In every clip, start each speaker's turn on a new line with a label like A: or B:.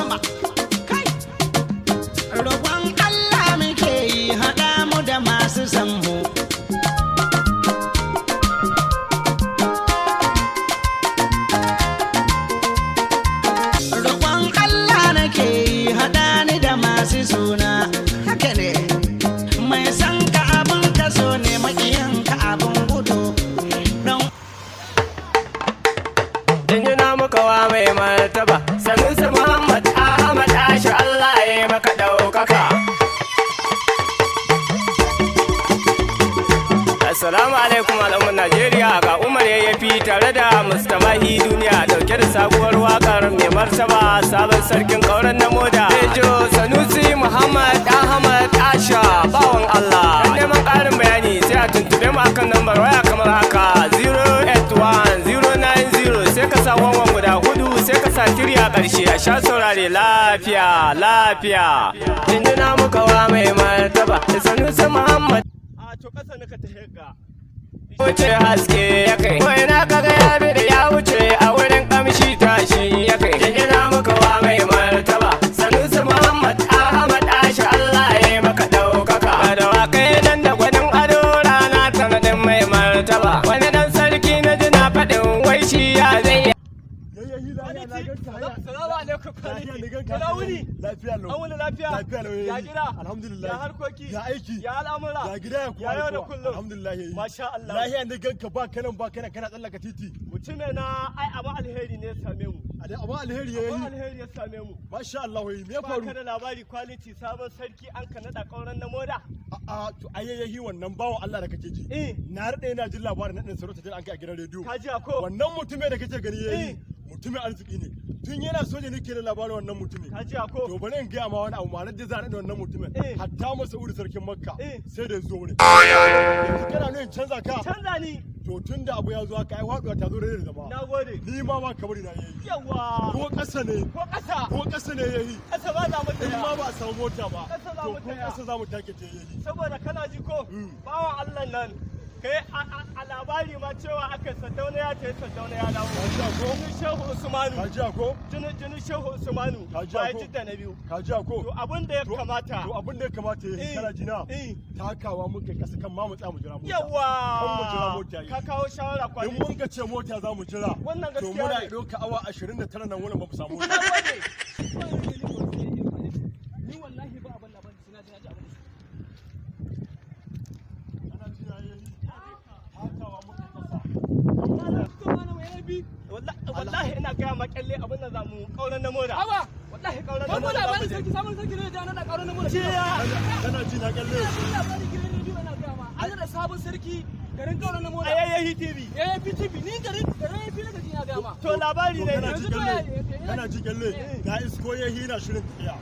A: Sama kai, roƙon Allah muke yi, haɗa mu da masu sammu. Roƙon Allah nake yi, haɗa ni da masu suna. Haka ne, mai san ka abin ka so ne, maƙiyin ka abin gudu don
B: Jinjina muka wa mai martaba Sanusi Muhammad Ahmad Ashi, Allah ya yi maka ɗaukaka. Assalamu alaikum al'ummar Najeriya, ga Umar Yayyafi tare da Mustapha Duniya dauke da sabuwar wakar mai martaba sabon sarkin kauran na moda. Ejo Sanusi Muhammad Ahmad Asha, bawan Allah. Dan neman ƙarin bayani sai a tuntube mu akan lambar waya kamar haka: 081 090 sai ka sa wanwan guda hudu, sai ka sa three a ƙarshe. A sha saurare lafiya lafiya. Jinjina muka wa mai martaba Sanusi Muhammad.
C: A to, ƙasa nika ta ga.
B: Wuce haske ya kai, ko ina kaga ya bi da ya wuce a wurin kamshi tashi ya kai. Jinjina muka wa mai martaba Sanusi Muhammad Ahmad Ashi, Allah ya yi maka ɗaukaka. Da wakai nan da gwanin ado rana ta nadin mai martaba, wani dan sarki na ji na faɗin wai shi ya zai
C: Salamu alaikum.
D: Lafiya ne ganka.
C: Ina wuni?
D: Lafiya lau.
C: An wuni lafiya?
D: Lafiya lau.
C: Ya gida?
D: Alhamdulillah.
C: Ya harkoki?
D: Ya aiki?
C: Ya al'amura?
D: Ya gida, ya kowa
C: Ya yau da
D: kowa?
C: kullum?
D: Alhamdulillah yayi.
C: Masha Allah.
D: Lafiya ne ganka, ba kanan ba kanan, kana tsallaka titi.
C: Mutume na, ai abu alheri ne ya same mu.
D: Abu alheri
C: Abu
D: yayi.
C: alheri ya same mu.
D: Masha Allah yayi. Me ya
C: Ba
D: faru?
C: ka da labari, quality, sabon sarki an ka naɗa ƙauren na moda.
D: A to ayyayi, wannan bawan Allah da kake ji.
C: Eh.
D: Na rade ina jin labarin naɗin sarauta da an kai a gidan rediyo.
C: Ka ji ko?
D: Wannan mutumin da kake gani yayi.
C: Eh.
D: Mutumin arziki ne. Tun yana soja nake da labarin wannan mutumin.
C: Ka ji ko?
D: To bari in gaya ma wani abu ma da za a naɗa wannan mutumin.
C: Eh.
D: Hatta Masa'udu sarkin Makka
C: Eh.
D: sai da ya zo wurin. Yanzu kana nuna in canza ka?
C: Canza ni.
D: To tun da abu ya zo haka, ai faɗuwa ta zo da zama.
C: Na gode.
D: Ni ma ba kabari na yayi.
C: Yawa.
D: Ko ƙasa ne.
C: Ko ƙasa.
D: Ko ƙasa ne yayi.
C: Ƙasa ba za mu
D: In ma
C: tsaya.
D: ba a samu mota ba.
C: Ƙasa za
D: To
C: mu
D: ko
C: taya.
D: ƙasa za mu take ta yayi.
C: Saboda kana ji ko? Bawan Allah nan. Kai, a labari ma cewa aka Saddauna ya tayi, Saddauna ya dawo.
D: Ka ji ko?
C: Jinin Shehu Usmanu.
D: Ka ji ko?
C: Jinin Shehu Usmanu.
D: Ka ji
C: Ba ya
D: ko?
C: jidda na biyu.
D: Ka ji ko?
C: To abin da ya kamata.
D: To abin da ya kamata yayi,
C: Eh.
D: kana ji na?
C: Eh.
D: Takawa muka kasa kan ma mu tsaya mu jira mota.
C: Yawa.
D: Kan mu jira mota yi.
C: Ka kawo shawara
D: In
C: quality.
D: mun ga ce mota za mu jira.
C: Wannan
D: To
C: gaskiya
D: muna
C: ne.
D: ɗauka awa 29 nan wurin ba mu samu mota.
C: Na gode.
E: Ni wallahi ba abin labarin sai na ji abin da
D: Kana ji na yayi? Takawa muka kasa.
C: Wallahi ina gaya ma kyalle, abin da za mu kauran na moda.
E: Haba!
C: Wallahi kauran na
E: Farko
C: moda za mu
E: labarin
C: je.
E: sarki, sabon sarki ne da na ƙaro na mura.
D: Kana ji na kalle?
E: Labarin gidan rediyo ana gaya ma. An naɗa sabon sarki garin ƙauren na
C: A
E: moda.
C: Yayyahi TV.
E: Ya yi PTV, ni garin ya fi na gaji na gaya ma.
C: To labari
D: To
C: ne.
D: kana ji
E: Yanzu to
D: kalle?
E: ya
D: Kana ji kalle? Na isko yayi na shirin tafiya.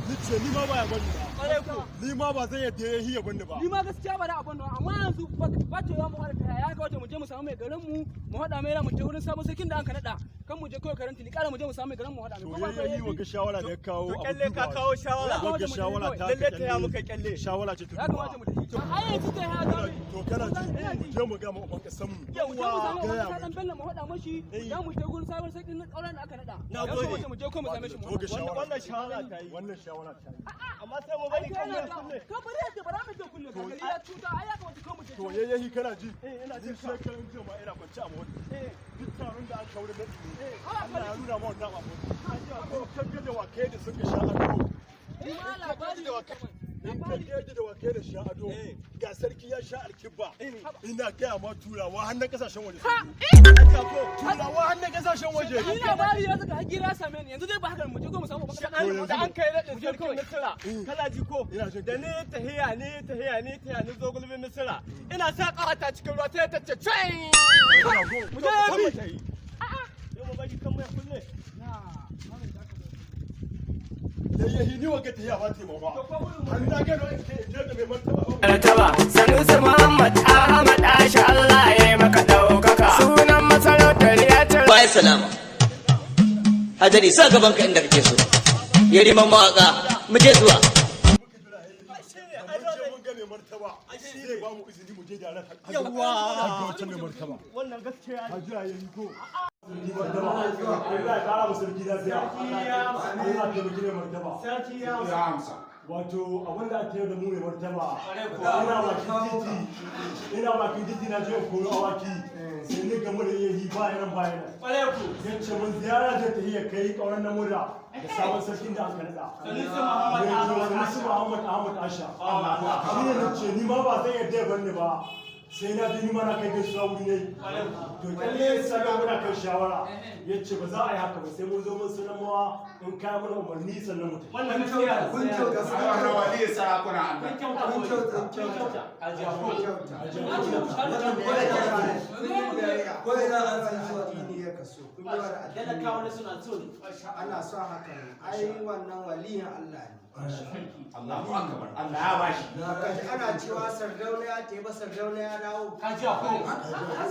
D: Ni ce ni ma ba ya bani ba.
C: Kwarai ku.
D: Ni ma ba zan yadda yayi ya bani ba.
E: Ni ma gaskiya ba da abin nan, amma yanzu ba ta yawa mu haɗa kaya, ya kamata mu je mu samu mai garin mu, mu haɗa mai mu je wurin sabon sarkin da an ka naɗa. Kan mu je kawai karanti, ƙara mu je mu samu mai garin mu haɗa
D: To
E: mai. Ko ba ka
D: yayi wa ga shawara da ya kawo
C: To
D: abu
C: kyalle, ka
D: dubawa.
C: kawo shawara.
D: Wagga shawara ta
C: Lalle ta ya muka kyalle.
D: Shawara ce ta
E: Ya kamata mu tafi. Ai yanzu ta ya gami.
D: To kana ji, mu je mu ga mu uban kasan mu.
E: Mu je mu samu
D: Gaya
E: wani
D: mai.
E: dan Bello mu haɗa mashi, za mu je gurin sabon sarkin na ƙauren da aka naɗa.
C: Na
E: Ya
C: gode.
E: kamata mu je ko mu same shi mu
D: To ga
E: haɗa.
D: shawara.
C: Wannan shawara ta yi.
D: Wannan shawara ta yi.
C: Amma sai mu bari
E: Ai,
C: kan
E: kana
C: mu
E: ga
C: kulle.
E: ka bari yadda bara mu je kulle ka gari ya cuta, ai ya kamata ko mu je.
D: To yayyahi, kana ji?
C: Eh, ina
D: Ni
C: jin ka.
D: shekaran jiya ma ina kwance a mota.
C: Eh.
D: Duk taron da aka wurin naɗi ne.
E: Haba.
D: Allah ya nuna ma wannan abu. In ka ga da wakai da suka sha ado.
E: Ni ma labari
D: In ka ga da wakai da sha ado. Ga sarki ya sha alkibba. Ina gaya ma, turawa har na kasashen waje sun zo. Turawa har na kasashen waje.
E: Ni labari ya saka hagira ya same ni, yanzu dai ba haka mu je ko mu samu ba.
C: An da an kai raɗin sarkin Misira, kana ji ko?
D: Ina jin
C: Da ni tahiya, ni tahiya, ni tahiya, ni zo gulbin Misira. Ina sa ƙawata cikin ruwa sai ta ce cai.
E: Mu je bi.
C: Yau mu bari kan mai kulle.
D: Yayyahi, ni wagga tahiya ba ta ba. Har na gano in je ga mai martaba ba.
B: Martaba Sanusi Muhammad Ahmad Ashi, Allah ya yi maka ɗaukaka. Sunan masarautar ya ce
F: Bayan salama, hadari sa gaban ka inda kake so, yariman mawaka, mu je zuwa.
D: Mun je mun ga mai martaba zai ba mu izini mu je da ran.
C: Yawwa.
D: Har ga wancan mai martaba.
C: Wannan gaskiya ne.
D: Hajiya yayi ko? Sarki martaba. Allah ya kara mu sarki lafiya. Allah ya taimaki mai martaba.
C: Sarki ya amsa.
D: Wato abin da ake da mu mai martaba. Ina bakin titi na je koro awaki. Sai ni gamu da yayi bayan bayan.
C: Kwarai ku.
D: Ya ce mun ziyara da ta iya kai kauran na mura da sabon sarkin da aka nada.
C: Sanusi Muhammad Ahmad.
D: Sanusi Muhammad Ahmad Asha. Shi ne na ce ni ma ba zan yarda ya bar ni ba. Sai na ji ni ma na kai gaisuwa wuri ne. To kyalle saga muna kai shawara. Ya ce ba za a yi haka ba sai mun zo mun sanar mawa in kai mana umarni sannan mu tafi.
C: Wannan gaskiya.
G: Kun kyauta.
H: Wannan wali sarakuna Allah.
C: Kun kyauta.
G: Kun kyauta.
C: Kun kyauta.
G: Ko ina an san shi addini ya kaso. Kun yi wa addini.
C: Talakawa suna so ne.
G: Ana son haka ne. Ai wannan waliyin Allah ne.
H: Allahu akbar. Allah ya bashi.
G: Kaji ana cewa Sardauna ya tafi ba Sardauna ya dawo.
C: Ka ji ko?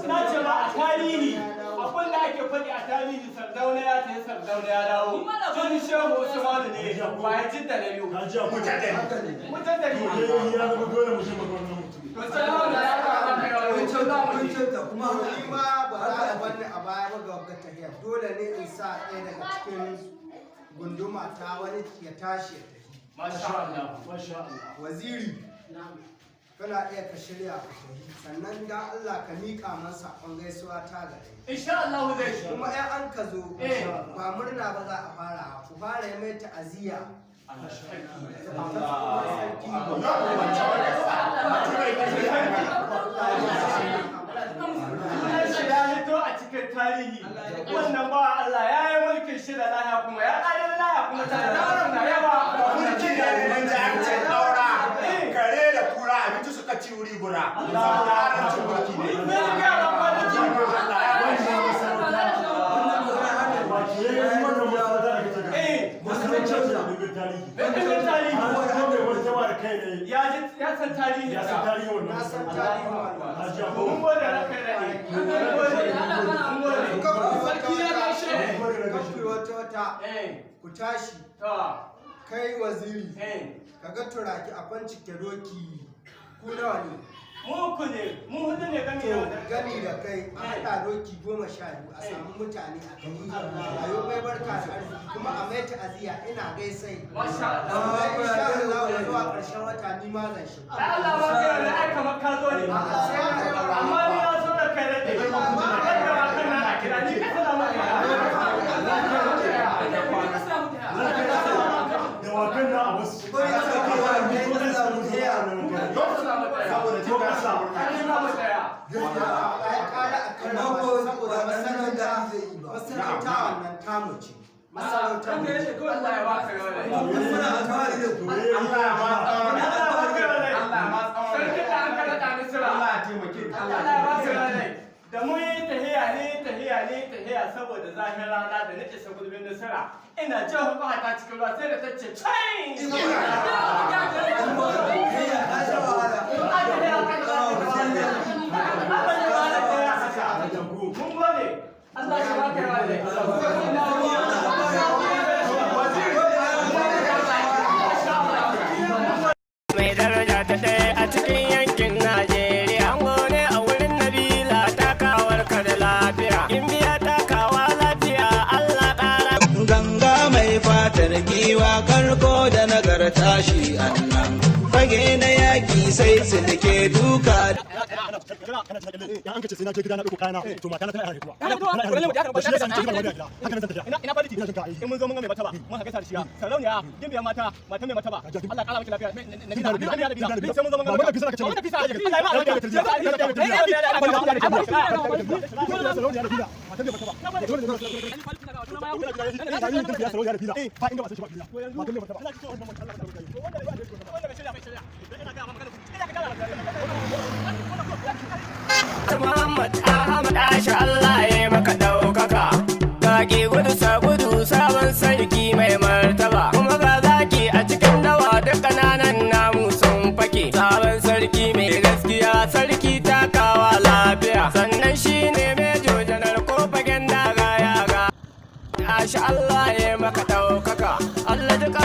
C: Na ce ma a tarihi, abin da ake faɗi a tarihi, Sardauna ya tafi, Sardauna ya dawo. Tun Shehu Usmanu ne ba ya jidda na biyu.
D: Ka ji abu.
G: Haka ne.
C: Mujaddadi.
D: To dai ya zama dole mu je mu ga wannan mutum.
C: To sai wanda ya kama kai wani
G: Kun
C: za mu je.
G: kyauta kuma ni ma ba za a bar ni a baya ba ga wagga tafiya. Dole ne in sa ɗaya daga cikin gunduma ta wani ya tashi ya tafi.
C: Masha Allah.
D: Masha Allah.
G: Waziri, kana iya ka shirya ka tafi. Sannan dan Allah ka miƙa masa saƙon gaisuwa ta gare.
C: Insha Allah zai shi.
G: Kuma in an ka zo
C: Eh.
G: ba murna ba za a fara, ku fara yi mai ta'aziyya.
C: Sunan shi ya hito a cikin tarihi. Wannan ba Allah ya yi mulkin shi da lahiya kuma ya ƙare da lahiya kuma ta da na yawa.
H: Mulki da mun ji an ce ɗaura. Kare da kura abinci suka ci wuri guda. Saboda harancin mulki ne.
C: Mun ga ran kwanaki.
H: Allah ya bashi.
D: Wato ya yi wannan masarauta da kake gani.
C: Eh.
D: Masarauta ce da dubin tarihi.
C: Dubin tarihi.
D: An san mai martaba da kai ne.
C: Ya ji ya san tarihi.
D: Ya san tarihi wannan.
G: Na san tarihi wannan.
D: Ka ji abu.
C: Mun gode ranka da ne. Mun gode. Mun gode.
G: Sarki
C: ya gaishe.
G: Kan ku yi wata wata
C: Eh.
G: ku tashi
C: To.
G: kai waziri
C: Eh.
G: ka ga turaki a kwancike doki ku nawa ne?
C: Mu uku ne, mu hudu ne gami
G: To
C: da wata.
G: gami da kai a haɗa doki 12 a samu mutane a tafi a yi mai barka da arziki kuma a mai ta'aziyya ina gaisai.
C: Masha Allah.
G: Amma insha Allah zuwa ƙarshen wata ni ma zan shiga.
C: Ai Allah ba ka yarda ai kamar ka zo ne. Amma ni na so da kai daɗe. Wanda ba kan nan a kira ni ka sana maka.
D: Dawakan na a wasu.
H: Saboda jin daɗin murna.
G: Ai ƙara a kan saboda masarauta wannan tamu ce. Masarautar mu ce.
C: Allah ya baka yawa.
H: Allah ya ma tsawon.
C: Allah ya baka yawa.
H: Allah ya ma tsawon.
C: Sarkin da an kada ta Misira.
H: Allah ya taimake ka.
C: Allah ya baka yawa. Da mun yi tahiya ne tahiya ne tahiya saboda zafin rana da na isa gulbin Nasara. Ina jin hukuma ta cikin ruwa sai da ta ce cai. Mun gode. Allah ya baka yawa. Mai daraja ta ɗaya a cikin yankin Najeriya. An gone a wurin Nabila takawar ka da lafiya. In biya takawa lafiya Allah ƙara.
A: Ganga mai fatar giwa karko da nagarta shi annan fage na yaki sai silke duka.
D: Kana kana ya an kace sai na je gida na dauko kayana, to mata na tana haihuwa. Shi yasa ni ce gida gida haka nan zan tafiya.
C: Ina ina faliti.
D: Ina jin ka ai.
C: In mun zo mun ga mai mataba, mun haka da shiya. Sarauniya, gimbiya mata, mata mai mataba. Allah ƙara miki lafiya. Nabila, Nabila, Nabila. Sai mun zo mun ga.
D: Ba mun fisa kace.
C: Ba mun fisa. Allah ya ma
D: Sarauniya da fila. Mata mai mataba. Dole ne. Ina yin tafiya sarauniya da fila. Ba inda ba sai shi ba fila. Mata mai mataba.
B: Muhammad Ahmad Asha Allah ya maka ɗaukaka. Zaki gudu sa gudu sabon sarki mai martaba. Kuma ga zaki a cikin dawa duk ƙananan namu sun fake. Sabon sarki mai gaskiya sarki takawa lafiya. Sannan shi ne mejo janar ko fagen daga ya ga. Asha Allah ya maka ɗaukaka. Allah duka